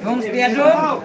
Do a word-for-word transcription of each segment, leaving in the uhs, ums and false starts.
Dong setia dong.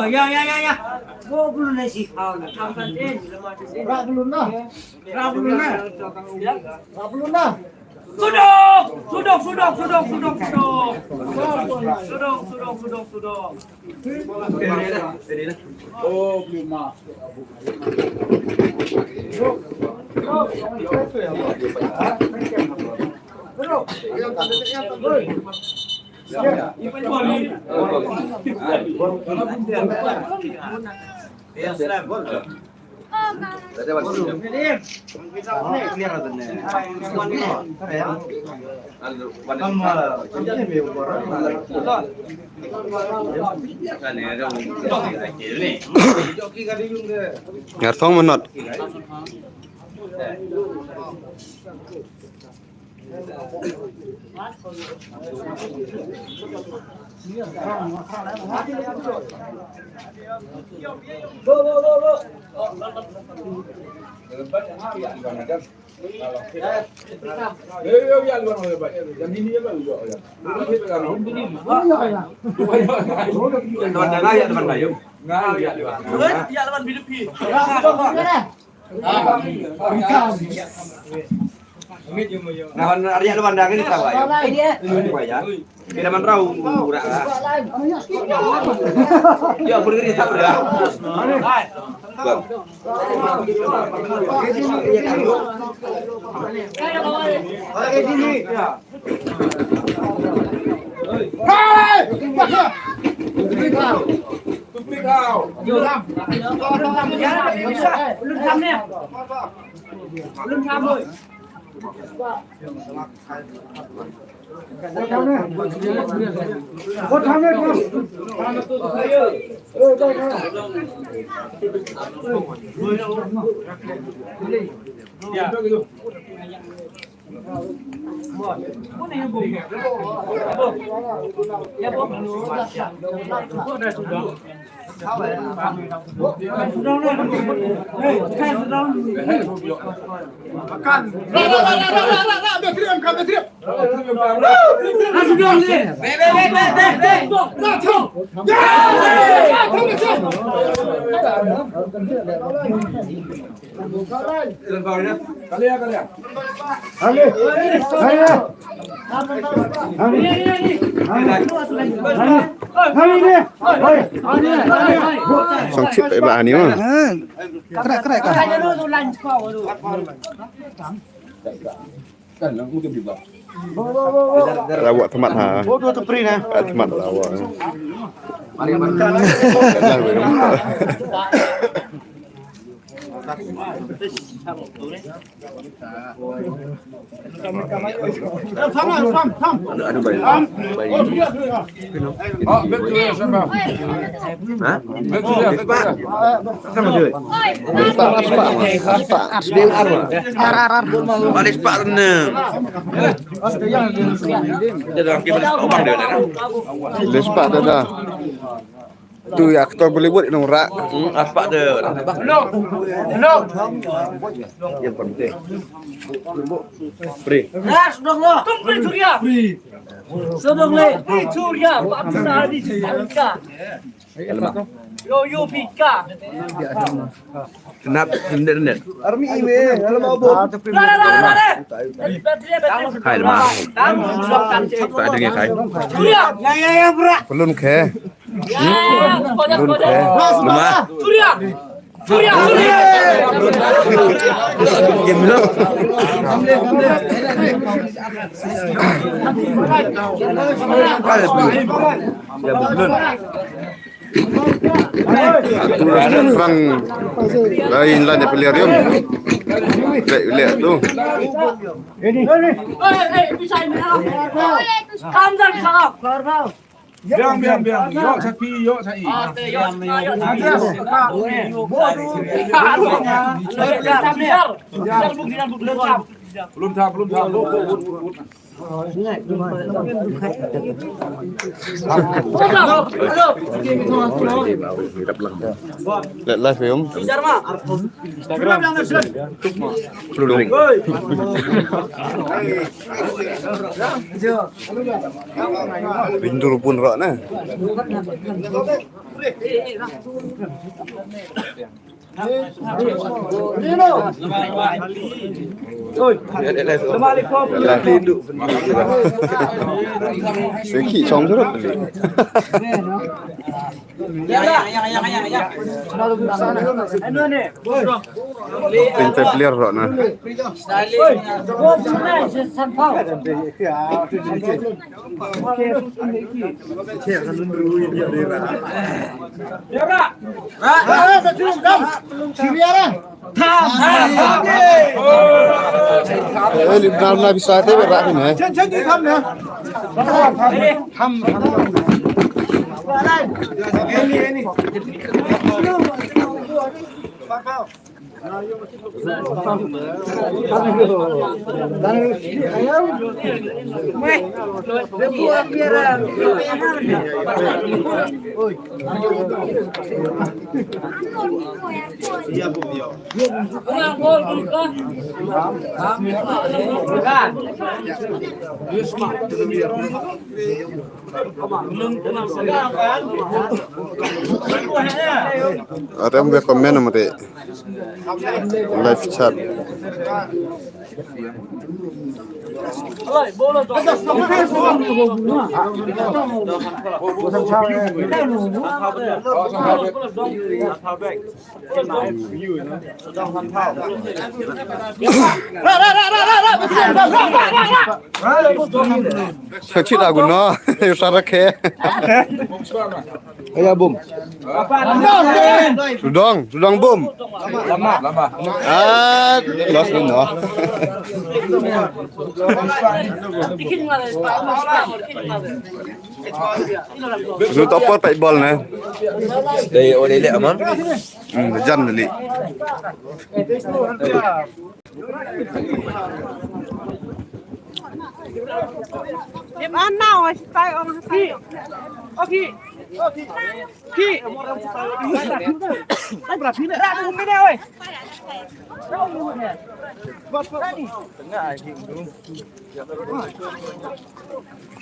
Ya, ya, ya, ya. Rak belun dah. Rak belun dah. Rak belun dah. Sudok, sudok, sudok, sudok, sudok. Sudok, sudok, sudok, sudok. Oh, terima. Ngar thong mynot. Nah, hari anu pandang ini tahu ya. Ini apa ya? Kita man rau ura. Ya, boleh kita ura. Bang. Song chip ba ni ma. Krak, krak, krak. Rawak temat ha. Temat rawak. Lespak dah dah. Tu ya aktor Bollywood nong rak. Hmm, apa tu? Hello. Hello. Yang penting. Free. Ras dong lo. Tum free Surya. Free. Sodong le free Surya. Bangsa di Surya. Yo yo pika. Kenapa internet? Army ini, kalau mau bom. Dah dah dah dah. Hai lemah. Tak ada ngai kai. Surya. Ya ya ya bro. Pelun ke. Belum, eh. Belum, ah. Surya! Surya! Surya! Terus terang lain lah dia pelarium. Lek lek tu. Calm down, calm. Biang, biang, biang. Yok, chapi, yok, chapi. Belum tak, belum tak. Belum, belum, belum, belum. Let live, ya, Om. Instagram. Pelun. Rindu pun rak na. Seki chong jeruk. Pynte player rok na. Eh, lip nam na bisa te berak ni. Ate em comment mate. Live chat. Kecil lagu no, sarak he. Aya bum. Sudong, sudong bum. Ah, los no. Sudong topor pet bol ne. Dei o dei le aman. Hmm, jan dei.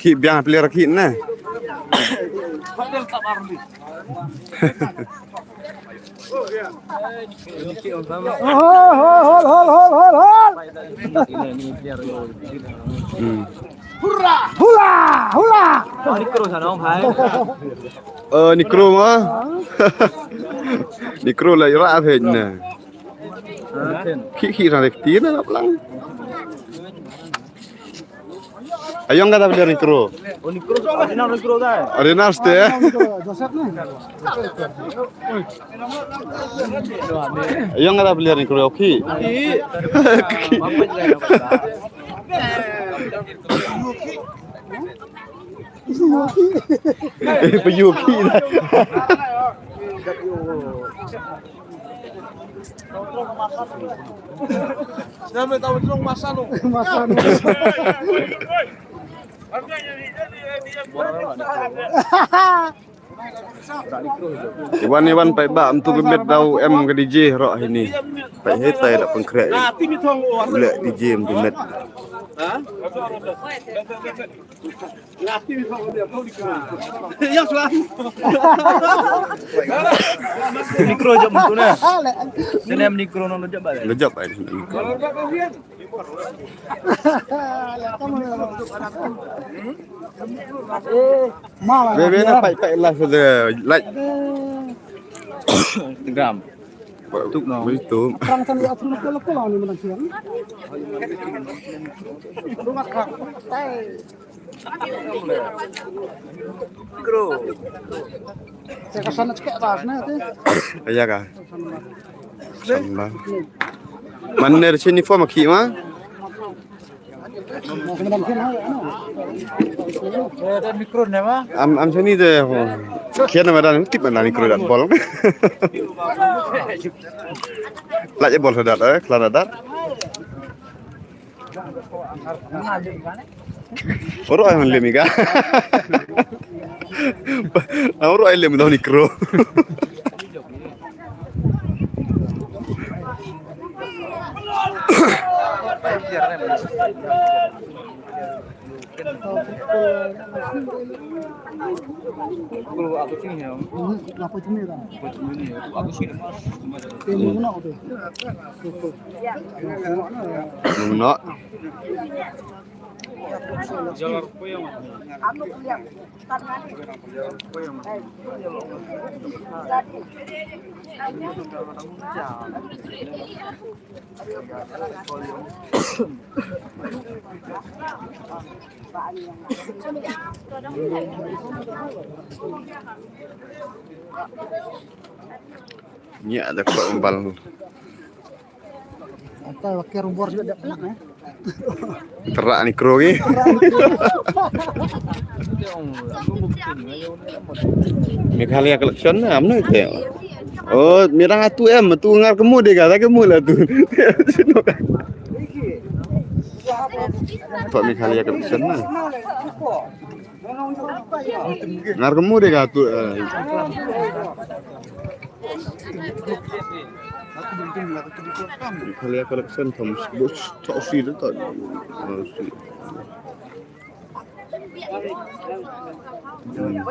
Ki biang player ki na. Hol, hol, hol, hol, hol, hol. Hmm. Hula! Hula! Ni kro sa nong hai. Eh, ni kro ma. Ni kro la ira phe na. Khi khi ra dek ti na lang. Ayong kata beli ni kro. Oh, ni kro sa ni kro dai. Ada nas te. Ayong kata beli ni kro khi. Khi. Eh, payuh khi dah. Selamat tahun terung masa lu. Masa lu. Iwan iwan pai ba mtu kemet dau em ke D J ro hini. Pai hetai dak pengkrek. Lek D J mtu met. Mikro jam tu na. Sini mikro nong jam balik. Jam balik. Bebe na pai pai lah sudah like. Instagram. Tuk no. Itu. Perang sana ya turun ke lekol ni menang siang. Mikro. Saya kesana cekek bas na tu. Iya kah? Sama. Mana dari sini form aki ma? Am am sini de. Kian nama dan tip mana mikro dan bol. Lagi bol sedat eh, kelana dat. Oro ai lem iga. Oro ai lem dau ni kro. Aku sini ya. Aku sini ya. Aku sini mas. Ini mana tu? Mana? Nya da ko bal. Ata wakil rubor juga dah pelak eh. Terak ni kro ni. Meghalaya Collection na amno te. Oh, mirang atu em, tu ngar kemu dega, tak kemu lah tu. Pak Meghalaya Collection na. Ngar kemu dega tu. Meghalaya Collection tam bus tak sih tu tak.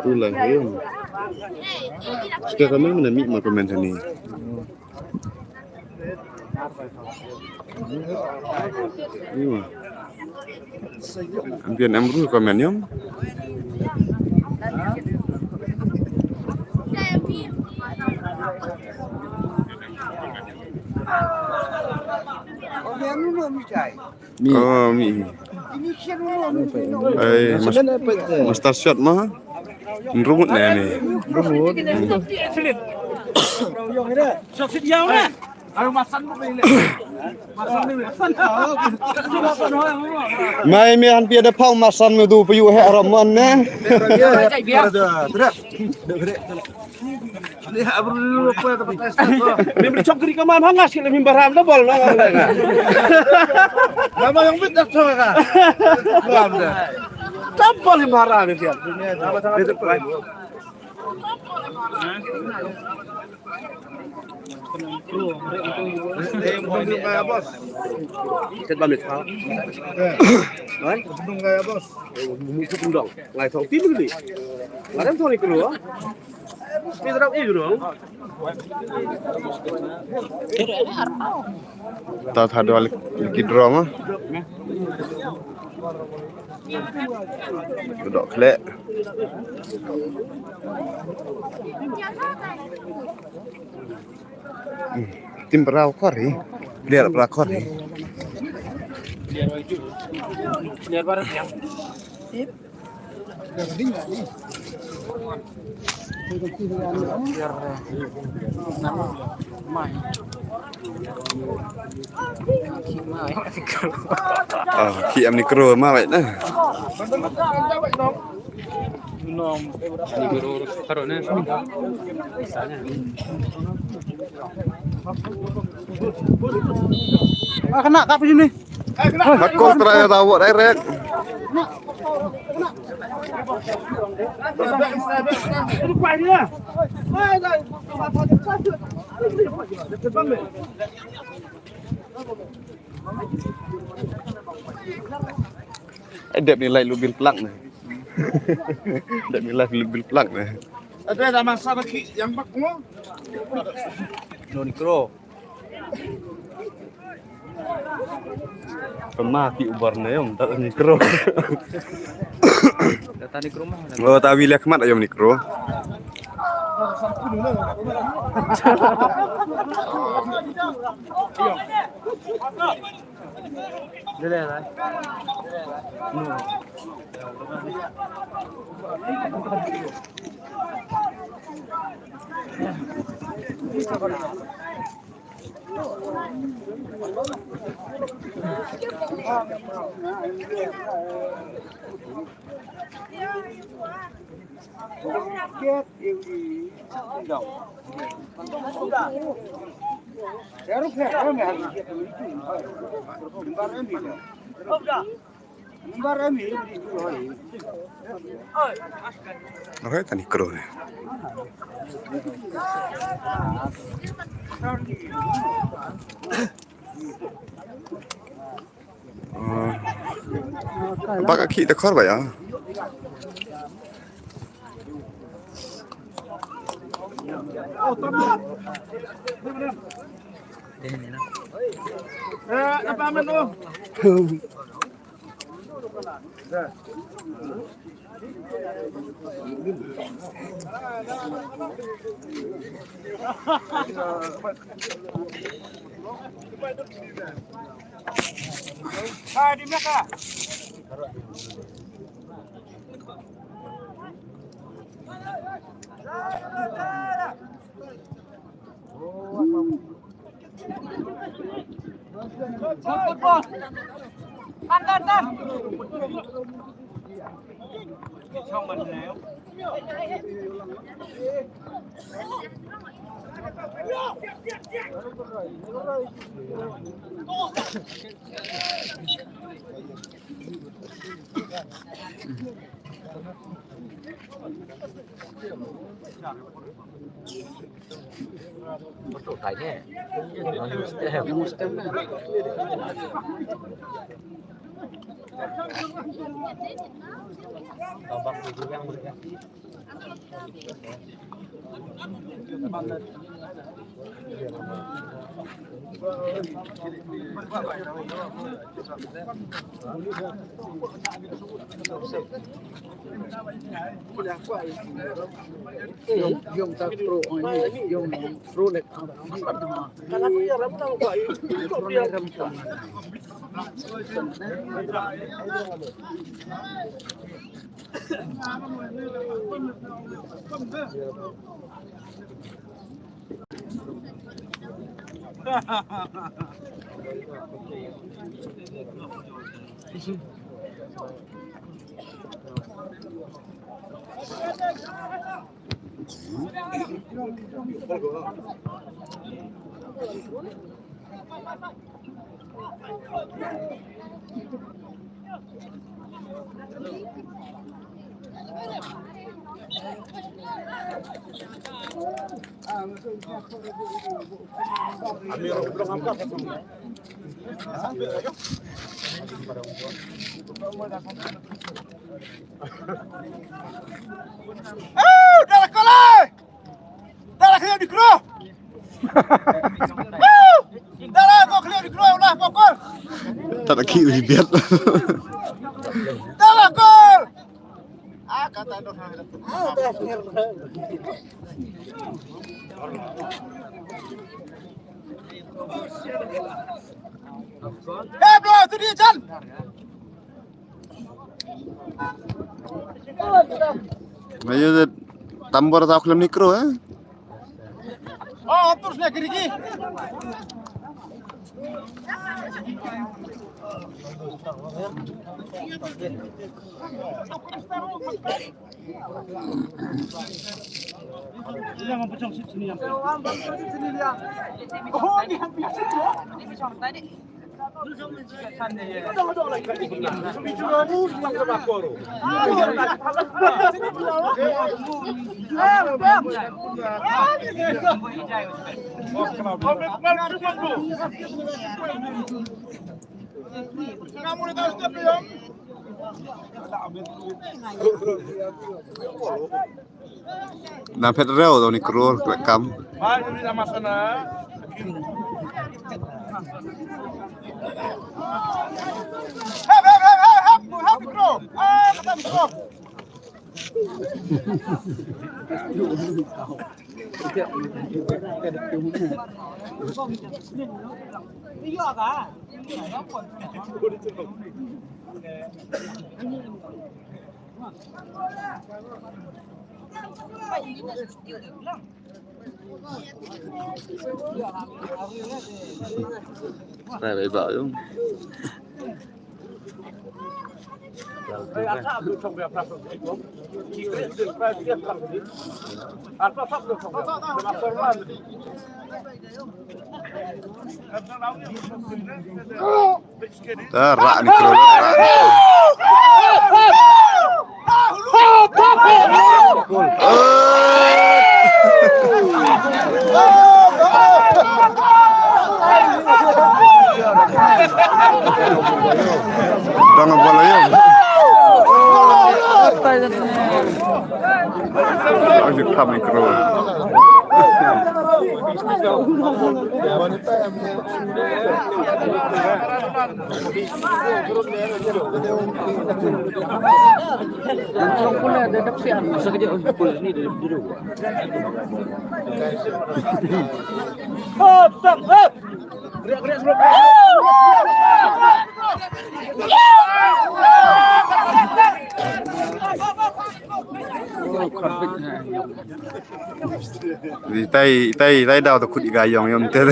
Tu lah ya. Sekarang mana mi ma komen sini. Ambian amru komen yom. Mi. Oh, mi. Ai, mas, master shot mah. Nrungut ne ni. Nrungut. Mai me han pia da pau masan me du payu he ramon ne. Ni ha bru lu ko ta patas ta. Mem chok kri ka mam hangas ki le mem baram da bol na. Mama yang bit da chok ka. Ram da. Tam bol mem baram ni. Bos. Kan? Bos. Ngai thong tin ni. Ngai thong ni kru. Ni terap ni dulu. Ta tha dua lagi drama. Dok khleh. Hmm, tim pra khor hi. Player pra khor hi. Ah, ki em ni kro ma wai na. Ah, kena tak apa ni? Makol try tahu direct. Eh, dep ni lai lu bil plak ni. Dep ni lai lu bil plak ni. Ada dah masa lagi yang bak mo. Don Kro. Pema ki ubar na yom, tak ni kro. Data ni kro mah. Oh, tawi lek mat ayom ni kro. Dele lah. Alright, tani kro ne. Ah. Bak aki da khor ba ya. Eh, apa aman tu? Au, dala kolai! Dala khlieh di kro! Au! Dala ko khlieh di kro, ulah pokol! Tata ki ui biat. Dala Ayo, tambor tau khlem nikro, eh? Oh, terus lagi, Riki. Na phet reu to ni krur kle kam. Bai, bai, bai, yung. Ta rak ni kro, rak ni kro. Dang bol ayo. Ang di kami kro. Itai, itai, itai daw to kut iga yong yom te.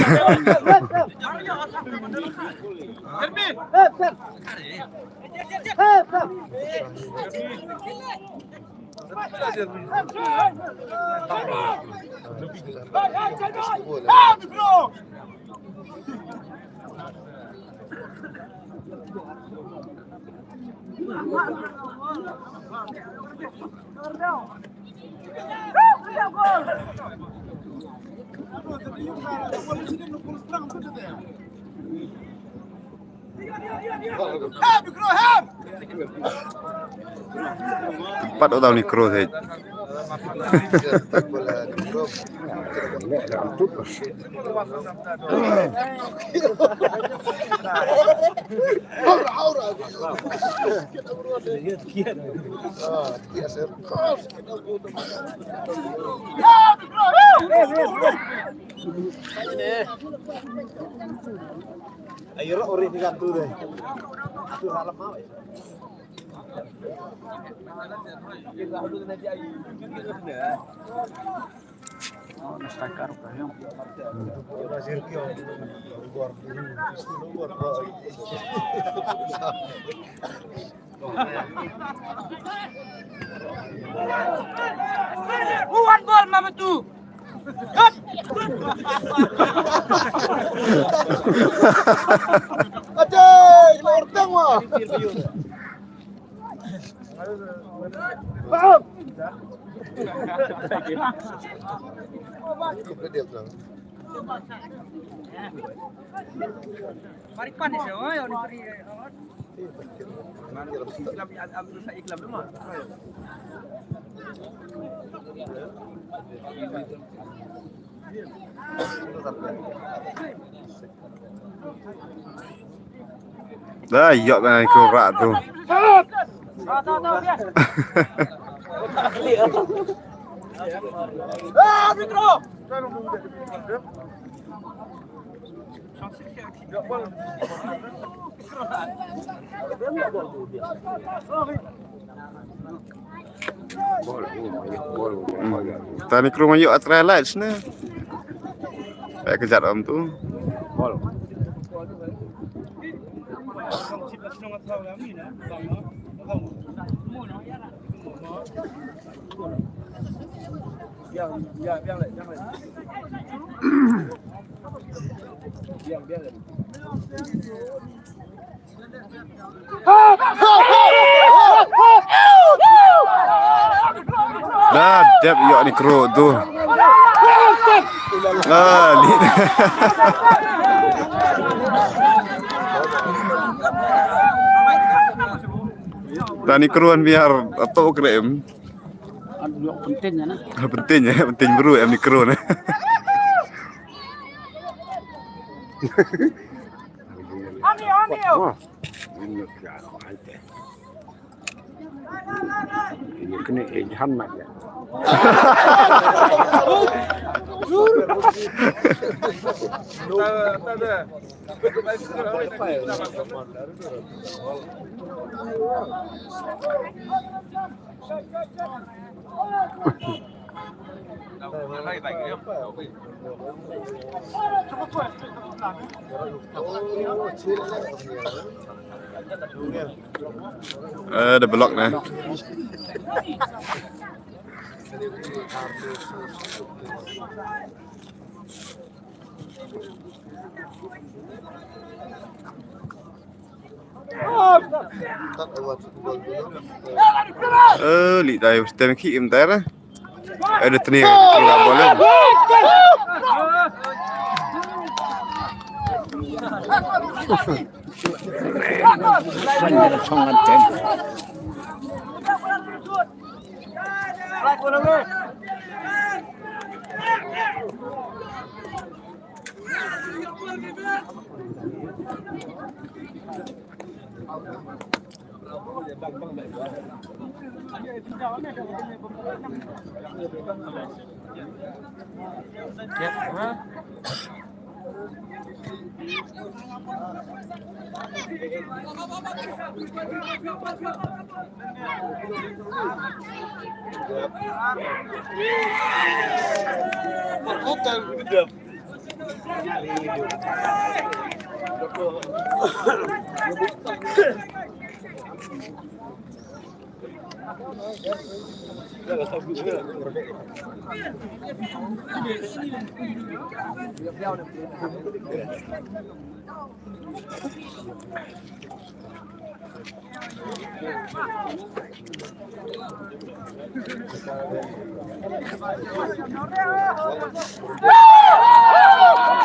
Pat uta u ni kro thik. One ball, mama tu. Ate, lor tengwa. Maripan ni sio, oi, on free. Dah, yok, kan, aku rak tu. Tani kru ma ïoh a try lights ne. Eh, kejat om tu. Da dep ïoh ni kru tu. Ah, ni. Tani kru an biar tu krem. Penting ya, penting bru em ni kru ne. Eh, da block ne. Eh, li dai stem ki im dai ra. Eh, da tni ka bola.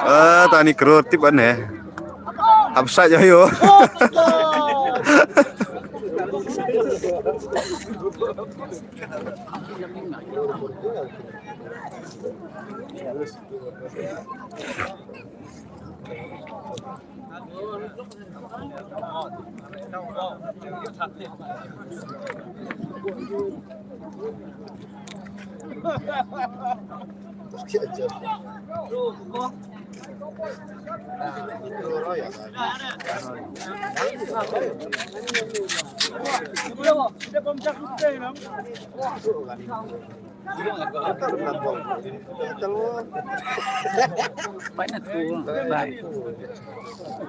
Ah, tani kru tip an eh. Hap sa jayo.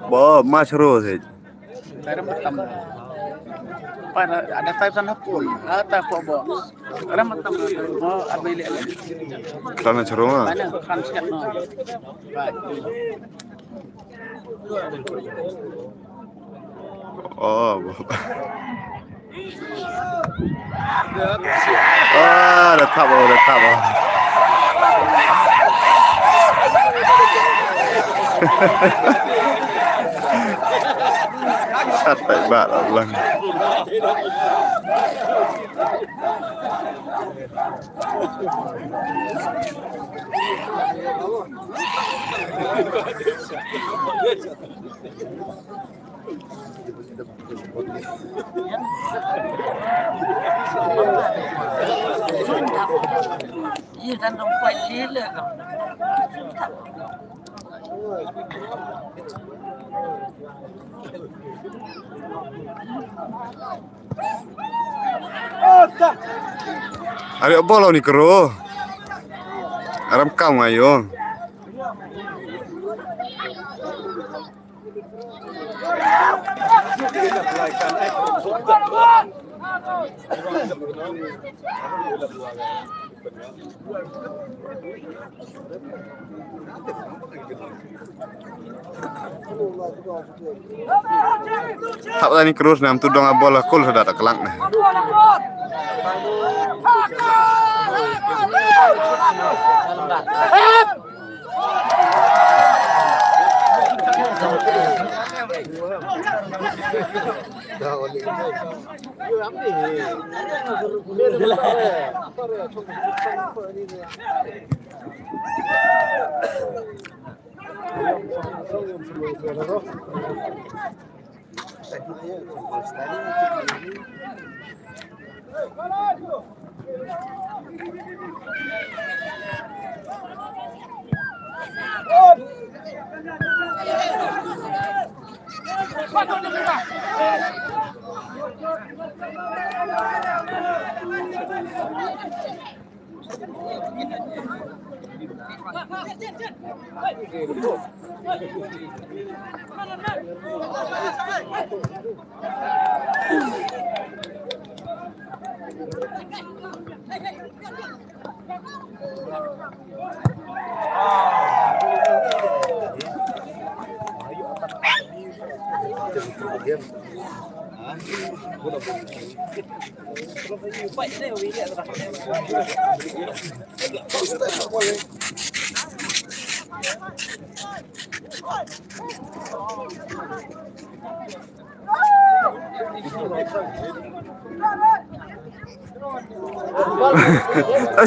Ba, mas rose. Para matam. Para ada tai sana pun. Ada po bo. Para matam. Oh, abi le. Kana charo ma. Kana kan siat no. Ba. Oh, bo. Ah, da thap, oh, da thap, oh. Sat tai ba la lang. Are bol ni kro. Aram kam ngayo. Hap tani krus nam tu dong a bol a kul sa da ta kelak ne.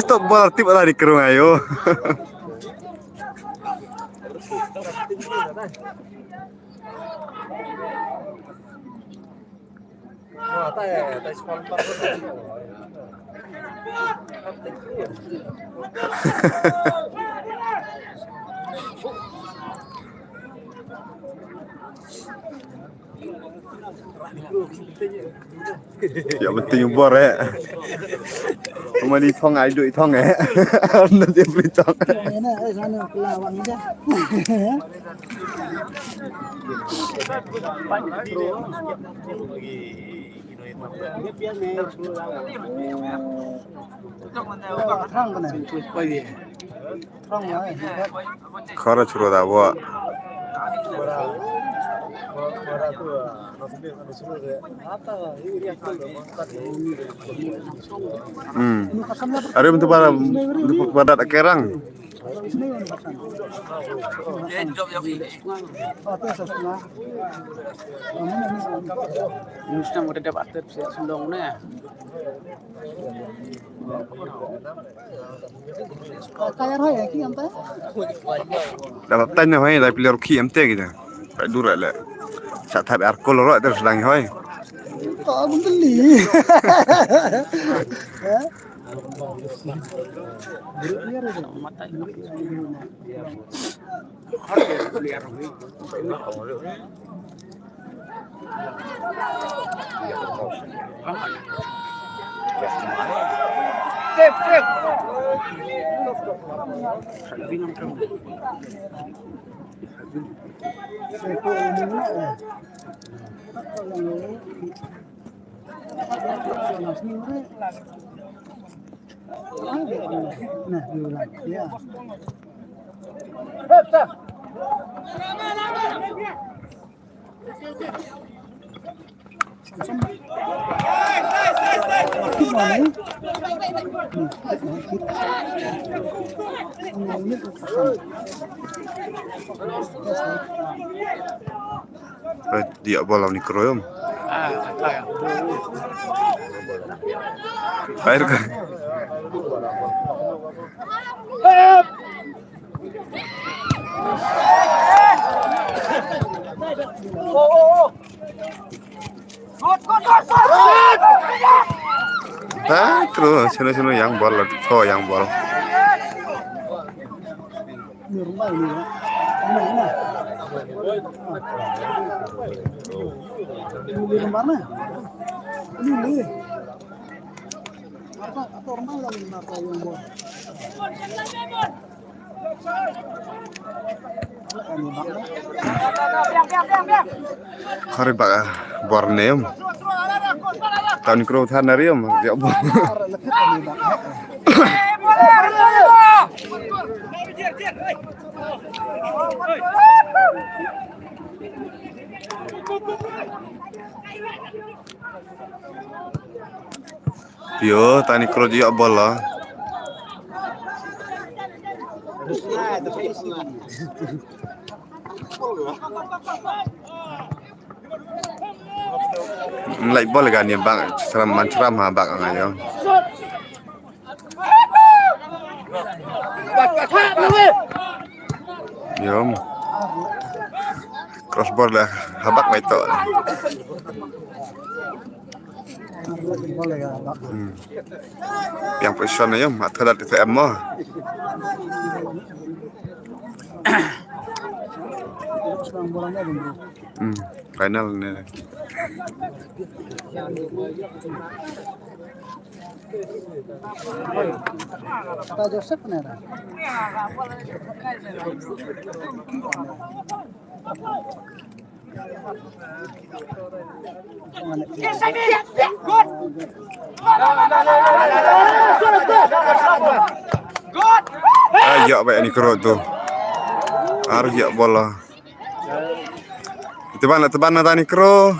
Stop bol tip ada di kerung ayo. Ya betul bor eh. Kemana di thong ai duk thong eh. Nanti beri thong. Khara churo da bo. Hmm. Are untuk para, untuk para da kerang. Ini sudah mau tetap aktif sih, sundong nih. Da bap tanya hoi da player ki M T gitu. Ka dura le. Sa thap ar kol ro ter sedang hoi. Ka bendeli. Dia bola ni keroyom. Air ka. Ta kru, sino sino ïa bol, to ïa bol. Khari bak bor ne em. Tani kru than ne em. Ïa bor. Pio, tani kru ïa bol la. Lai bol ga ni bak, sram man sram ha bak nga ïa. Ïa. Cross ball dah habak mai to. Hmm. Yang position ayo, mat hadat itu em mo. Hmm. Final ni. Kata Joseph ne da. Ayo, baik ni kerot tu. Harus ya bola. Teban, teban na tani kro.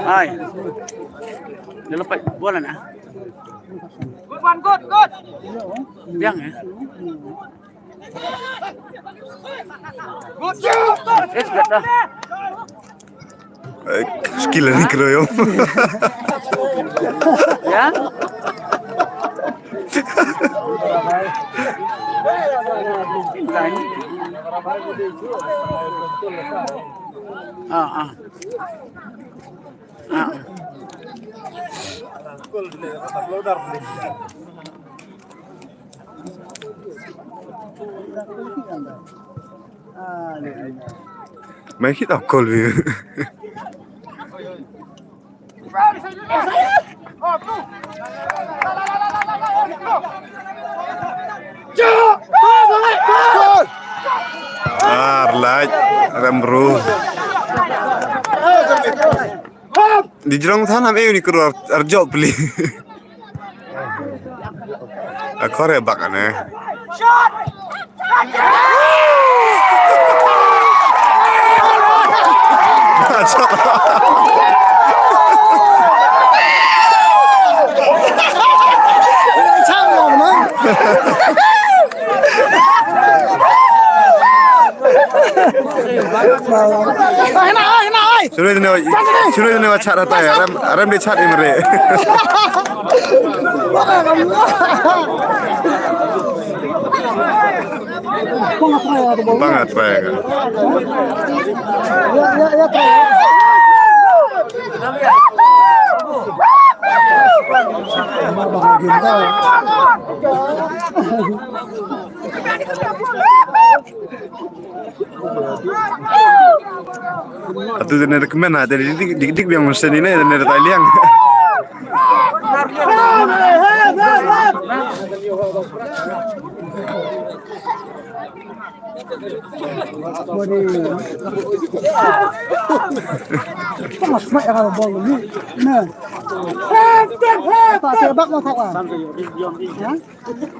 Ai. Dia lepas bola nah. Good one, good, good. Biang ya. Good, good, good. Eh, skill ni kro yo. Ya. Ah, ah. Ah. Mai khit of goal view. Ar lait rem ru. Di jrong than ham eu ni kru ar jop pli. Akhor ya bak ane. Shuruh ni, shuruh ni wa chat rata ya. Ram, ram di chat imre. Pangat pa ya. Atu dene da kmen ha, dene dik dik dik biang mesen ine, dene da tai liang.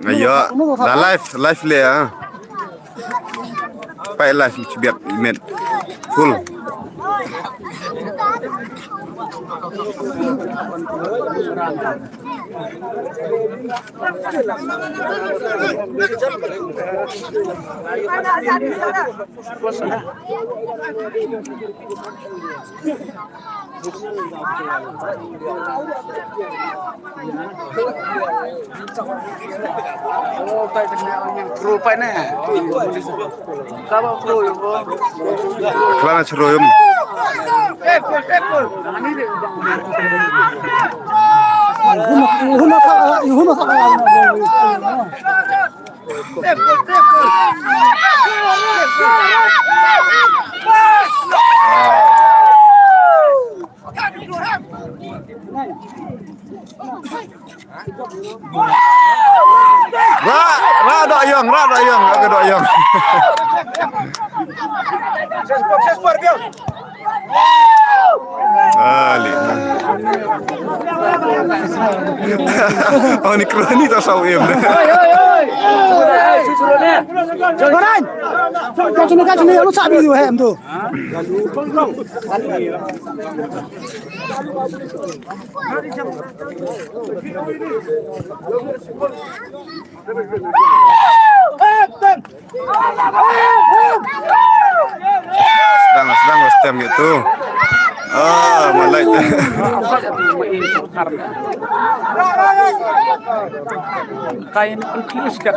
Ayo, da live, live le ah. Pai live, biak met full. Khlana chroyum. Ra, ra dok ïong, ra dok ïong, ra dok ïong. Ali. Oh, ni kru ni tak saw em. Baran. Kau sini, kau sini, lu sabi tu hem tu. Sedang, sedang, sedang gitu. Ah, malai. Kain pun kius kat.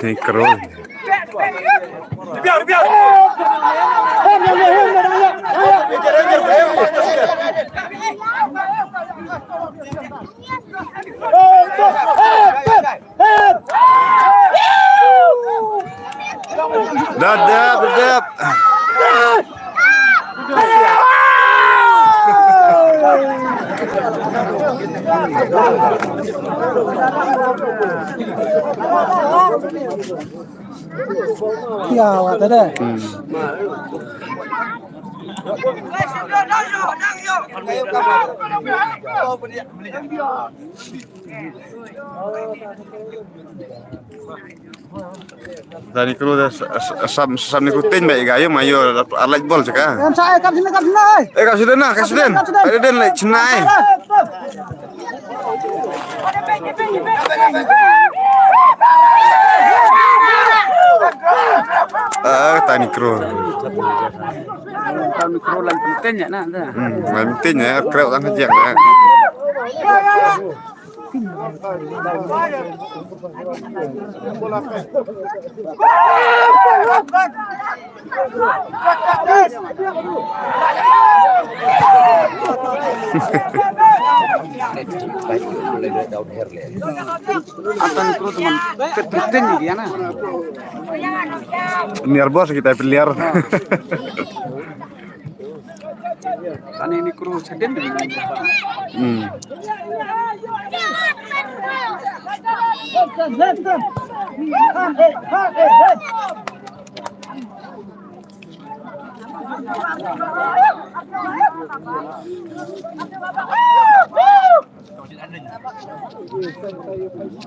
Ni kru. Dep, dep, dep. Ya, wa ta de. Hmm. Dani kru da sam, sam ni kru tin ba iga yo mayo alaj bol saka. Kam sa, kam sini, kam sini. Eh, kam sini na, kam sini. Kam sini. Ada den lai chenai. Ah, tani kru. Tani kru lan penting ya na. Hmm, lan penting ya, kreu tang hajiak ya. Atan kru teman, ketruten ni dia na. Niar bos kita piliar. Tani ni kru sedin ni. Hmm.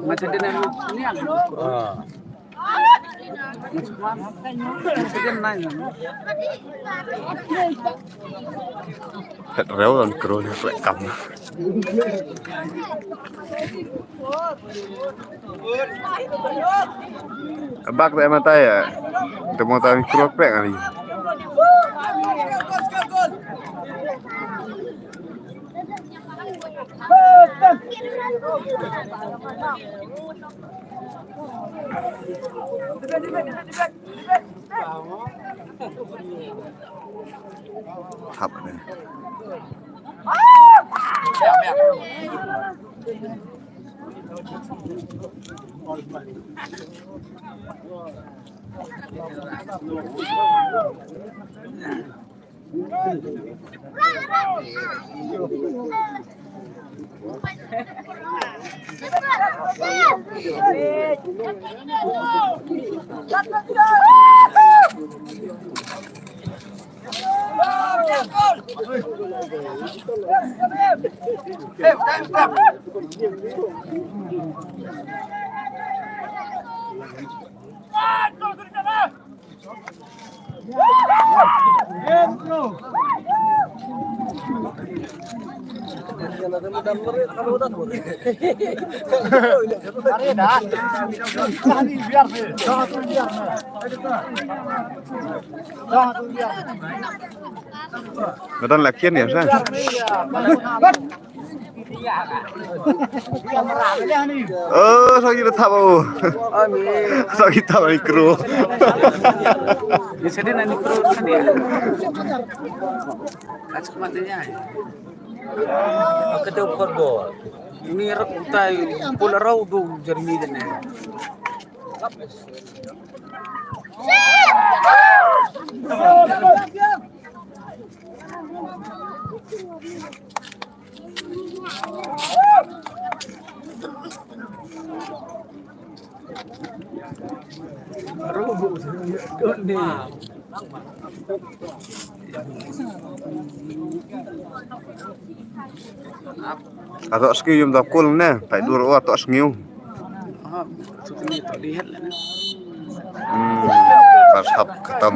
Macam dia nak ni. Ah. Phet rew don kru ne phet kam. Bak te mata ya. Te mata ni kru phet kali. Hap ni. Madan lakian ya sa. Oh, sa kita tahu. Sa kita tahu mikro. Ni sedih nak mikro kan dia. Kat sekolah dia. Aku tahu football. Ini rak utai pula rau do jermi dene. Ato ski yum da kul ne, tai dur wa to sngiu. Hmm, first half khatam.